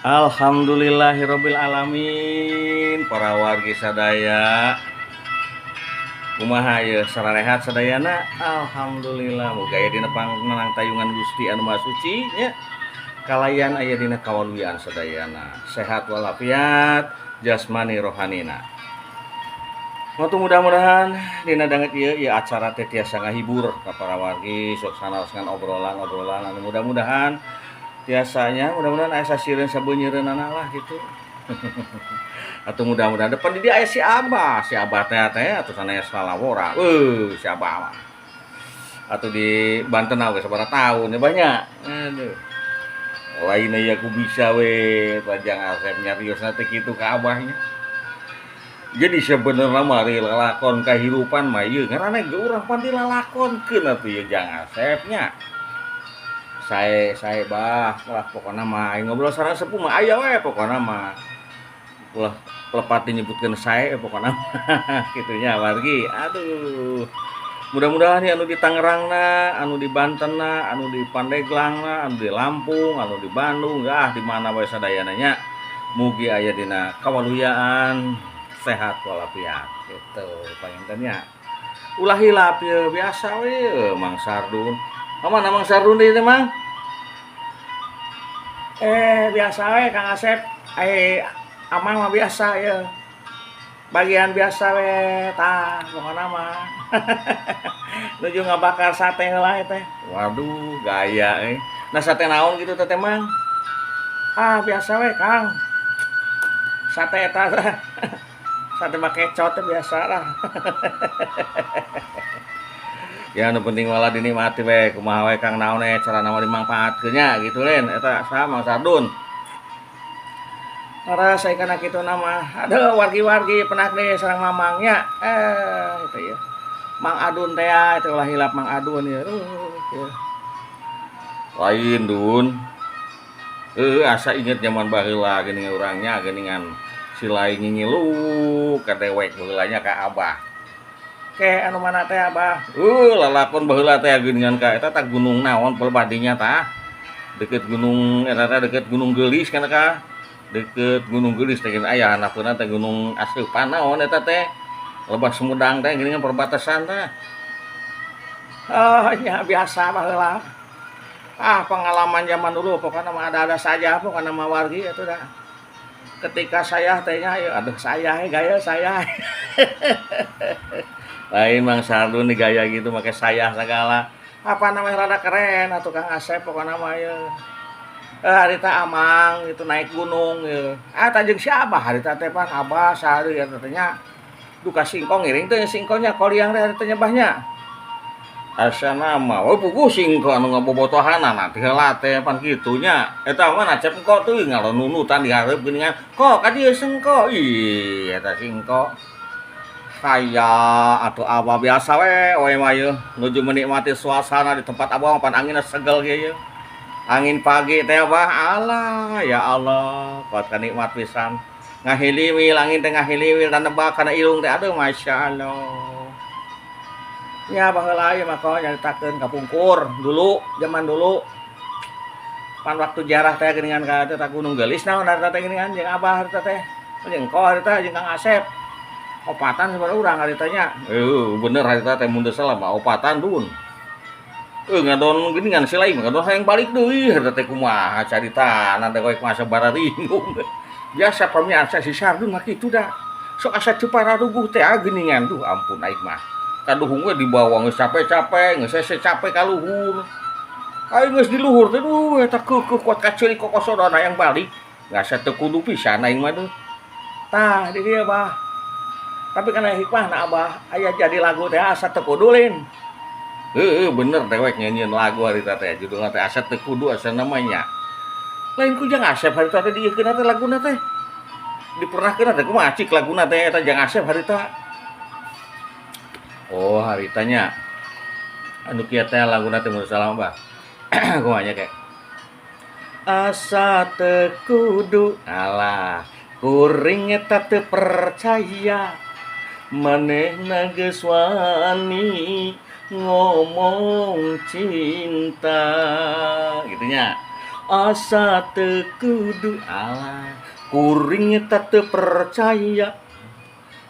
Alhamdulillahirabbil alamin, para wargi sadaya, kumaha ieu, sararehat sadayana? Alhamdulillah, muga aya dina panangtayungan Gusti anu Maha Suci nya, kalayan aya dina kawaluyaan sadayana, sehat walafiat jasmani rohanina. Waktu mudah-mudahan dina danget ieu ieu acara teh tiasa ngahibur ka para wargi, sok sanaos ngan obrolan-obrolan anu mudah-mudahan tiasanya, mudah-mudahan aya sasireun sabeunyereunana lah gitu. Atau mudah-mudahan depan di dia aya si Abah, si Abah teh teh atuh sanes lalawora. Si Abah mah. Atau di Banten we sabaraha tahun ya banyak. Aduh. Lain ya aku bisa we, Jang Asep nyariosna teh kitu ka Abahnya. Jadi sebenarnya mah lalakon kahirupan mah ieu ngaranna ge urang pan dilalakonkeun atuh ieu, Jang Asep nya. Sae sae bah lah, pokona mah aing ngobrol sareng sepuh mah aya we, pokona mah ulah lepat nyebutkeun sae, pokona mah kitu nya, wargi. Aduh, mudah-mudahan ya anu di Tangerangna, anu di Bantenna, anu di Pandeglangna, anu di Lampung, anu di Bandung, ah di mana wae sadayana nya, mugi aya dina kawaluyaan, sehat walafiat gitu panginten nya. Ulah hilap ye, biasa we Mang Sardun. Mana Mang Sardun deui teh, Mang? Biasa we, Kang Asep. Amang mah biasa ya. Bagian biasa we tah pokona mah. Nuju ngabakar sate heula teh. Waduh, gaya eh. Nah, sate naon gitu teh, Mang? Ah, biasa we, Kang. Sate eta teh. Sate bakecot teh biasa lah. Ya, nu penting malah dinikmati we, kumaha we Kang, naon we carana mah dimangpaatkeun nya gitu lain eta saha, Mang Sardun. Ora saya kana kitu nama. Aduh, wargi-wargi penak deh sareng mamangnya. Itu ya. Mang Adun teh ya, itu ulah hilap Mang Adun ya. Ya. Lain, Dun. Asa inget zaman baheula geuning urangnya geuningan si lain ngingilu ka dewek baheulanya ka Abah. Ke anu mana teh, Abah? Lalakon baheula teh geuningan ka eta tah, gunung naon pelebadinya tah. Deket gunung eta teh, deket Gunung Geulis kana ka. Deket Gunung Geulis teh aya handapeunna teh Gunung Aseupan naon eta teh. Lebah Sumedang teh geuningan perbatasan tah. Oh, ya biasa baheula. Ah, pengalaman zaman dulu pokoknya mah ada-ada saja pokoknya mah, wargi, itu dah. Ketika saya tehnya ya, aduh, saya gaya saya. Lain Mang Sardun nih gaya gitu make saya segala. Apa namanya, rada keren atau Kang Asep, pokoknya mah ya. Harita amang itu naik gunung ya. Ah, tajeng siapa harita teh pan Abah sehari ya katanya duka singkong ngiring teh singkongnya koliang teh harita nyebahnya. Asa nama we puguh singkong anu ngabobotohanana teh heula teh pan kitu nya. Eta mah nacep engko teuing ngalonunutan di hareup geuningan. Kok ka dieu sengko? Ih, eta singko. Kaya atau apa, biasa we we mah yeuh nuju menikmati suasana di tempat Abah pan anginna segel kieu yeuh. Angin pagi teh, Abah, alah ya Allah, kuat nikmat pisan. Ngahiliwil angin teh, ngahiliwil dan nebak kana ilung teh, aduh, masya Allah. Ya, baheula ieu mah kok nyaritakeun kapungkur dulu, zaman dulu. Pan waktu jarah teh geuningan ka teh Gunung Geulis naon harita teh geuningan jeung Abah harita teh. Jeung engko harita jeung Kang Asep. Opatan sabaraha urang haritanya. Bener, harita teh mun teu salah mah opatan, Dun. Ngadon geuningan si lain ngadon hayang balik deui harita teh, kumaha caritana teh koe masa bararingung. Biasa pamiarsa si Sardun mah kitu da. Sok asa teu pararuguh teh geuningan, duh ampun aing mah. Kaduhung we dibawa geus capek-capek, geus hese capek ka luhur. Aing geus di luhur teh, duh, eta keukeuh kuat kaceurik kokosodon hayang balik. Ngasa teu kudu pisan aing mah duh. Tah di dieu, Bah. Tapi kana hikmahna, Abah, aya jadi lagu teh asa teu kudu lin. Heeh, bener, dewek nyanyian lagu harita teh judulna teh Asa Teu Kudu asa namanya. Lain ku Jang Asep harita teh dieukeun teh laguna teh. Dipernahkeun teh kumaha cik laguna teh eta Jang Asep harita. Oh, haritanya. Anu kieu teh laguna teh mun salah mah. Kumaha nya kayak Asa teu kudu, alah, kuring eta teu percaya manehna geus wani ngomong cinta gitu nya. Asa teu kudu, alah, kuring eta teu percaya.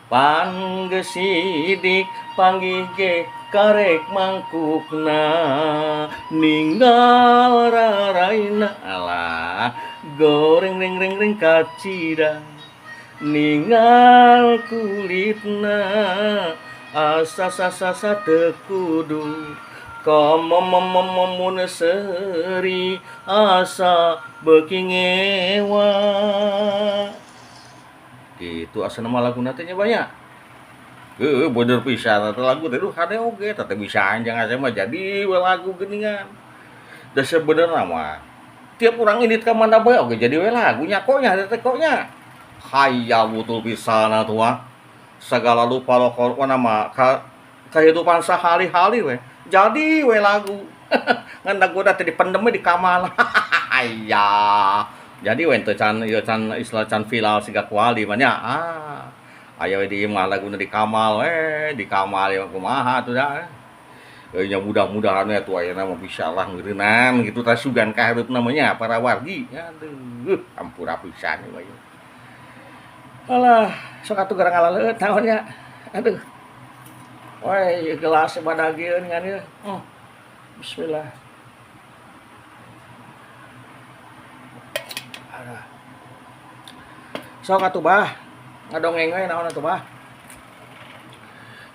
Pan geus sidik panggih ge karek mangkukna, ninggal raraina, alah, goreng ring ring ring kacida ningal kulitna. Asa sa sa teu kudu, komo mun seuri asa beuki ngewa. Gitu asana mah laguna teh nya banyak. Heueuh, bener pisan eta lagu teh. Duh, hade oge teh bisa anjang asa mah jadi we lagu geuningan. Da sebenarna mah tiap urang indit ka mana bae oge jadi we lagu nya kok nya teh kok nya. Hayya butul pisan atuh mah. Sagala rupa pokona mah ka kehidupan sehari-hari we jadi we lagu. Ngan laguna teh dipendem we di kamar. Hayya. Jadi we teu can ieu, can istilah can viral siga kuali mah nya. Ah. Aya we di imah laguna di kamal we, di kamar ieu kumaha atuh da. Nya mudah-mudahan we atuh ayeuna mah bisa lah meureunan kitu tah sugan ka hareupna mah nya para wargi. Aduh, ampura pisan ieu mah. Alah, sok atuh gara ngalaleueut naon nya. Aduh. Woi, gelas badagieun ngan ieu. Bismillah. Aduh. Sok atuh bah. Ngadongeng we naon atuh bah.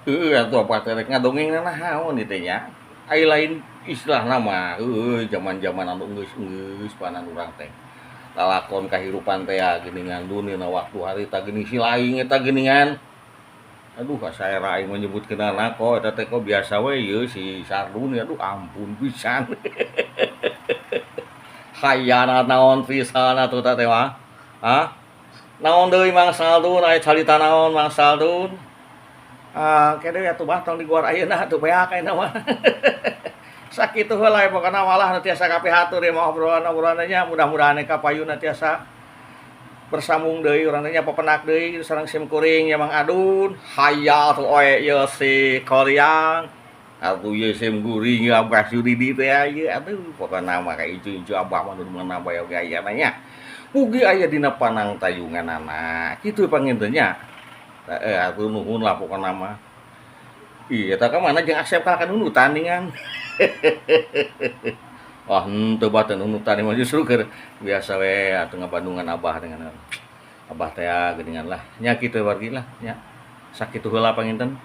Heueuh atuh apa teh rek ngadongeng naon ieu teh nya. Ai lain istilahna mah heueuh zaman-zaman anu geus-geus panan urang teh. Lalakon kahirupan teh ya geuningan dunia waktu harita geuning si laing eta geuningan. Aduh, asa era aing menyebutkeunana kok eta teh kok biasa we ieu si Sardun, aduh ampun pisan. Hayana naon pisan atuh teh mah. Hah? Naon deui Mang Saldun, aya carita naon Mang Saldun? Ah, kene atuh bah tong diguar ayeuna atuh beak ayeuna mah. Sakitu heula pokona malah nu tiasa kapihatur ieu mah obrolan-obrolan nya, mudah-mudahan kapayunna tiasa bersambung deui urang teh nya, papenak deui sareng sim kuring ya Mang Adun. Hayal atuh oe ieu si Koryang. Atuh ieu sim kuring Abah Suridi teh ieu, aduh pokona mah ka incu-incu abah mah nu mana bae oge ayana nya. Mugi aya dina panang tayunganana. Kitu panginten nya. Heeh, atuh nuhun lah pokona mah. Ih, eta ka mana jeung Asep ka nunutan ningan. Wah, henteu bah teu nunutan mah justru keur biasa we atuh ngabandungan abah dengan abah teh geuningan lah. Nya kitu wargi lah nya. Sakitu heula panginten.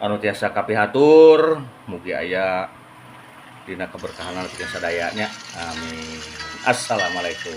Anu tiasa kapihatur, mugi aya dina keberkahanan pikeun sadaya nya. Amin. Assalamualaikum.